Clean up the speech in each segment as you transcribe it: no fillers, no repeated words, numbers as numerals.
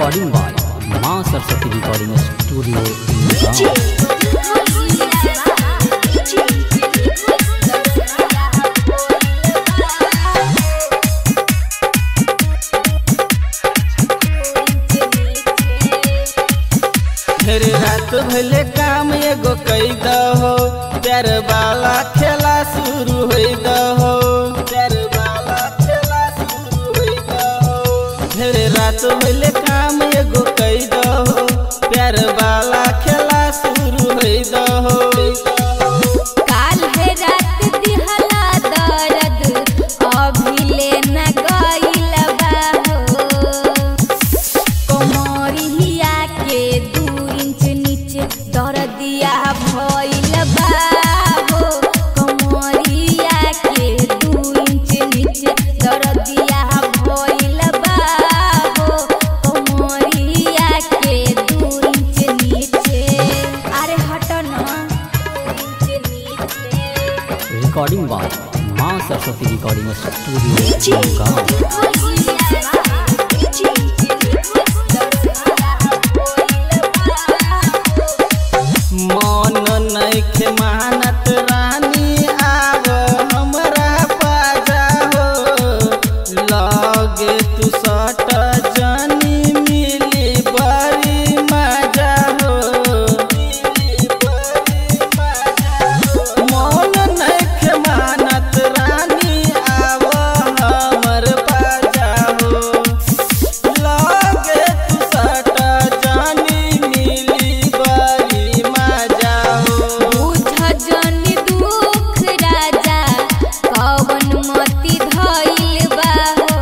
Recording by Maa Saraswati recording studio. रात भले काम एगो कई दहो, प्यार वाला खेला शुरू होई दहो, प्यार वाला खेला शुरू होई दहो। रात भले काम एगो कई दहो, प्यार वाला खेला शुरू होई दहो। काल है रात दिहला दर्द अभी ले न गइल बा हो, कमरिया के 2 इंच नीचे दर्दिया भइल बा हो, कमरिया के 2 इंच नीचे दर्दिया भइल बा हो, कमरिया के 2 इंच नीचे। अरे हट ना। Recording by Maa Saraswati recording studio. मन नइखे मानत रानी आव हमरा पाजा हो, लगे तू सट जानी मिली बड़ी मजा हो, मन नइखे मानत रानी आव हमर पाजा हो, लगे तू सट जानी मिली बड़ी मजा हो। बुझ जनी दुख राजा कवन मति धइल बा हो,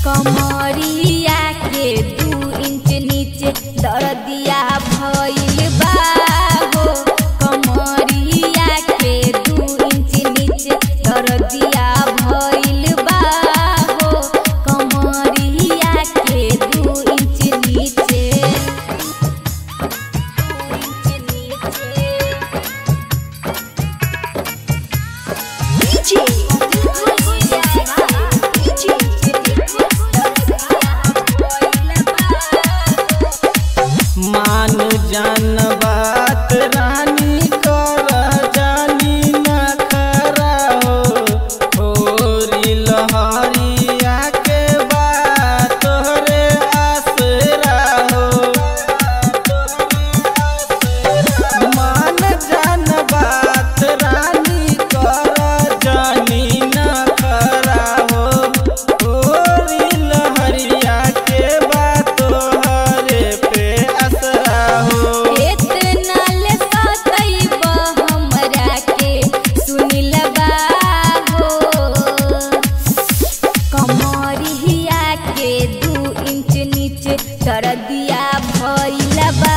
कमरिया के 2 इंच नीचे दर्दिया भइल बा हो, कमरिया के 2 इंच नीचे दर्दिया भइल बा हो, कमरिया के 2 इंच नीचे। मान जान बात रानी कर जानी न खरा हो, होरी लहरिया के बात तोहरे आसरा हो, मान जान बात रानी कर जानी न खरा हो, होरी लहरिया के बात तोहरे पे असरा हो। इतना ले सतैब हमरा के सुनिल बा हो, कमरिया के 2 इंच नीचे दर्दिया भइल बा।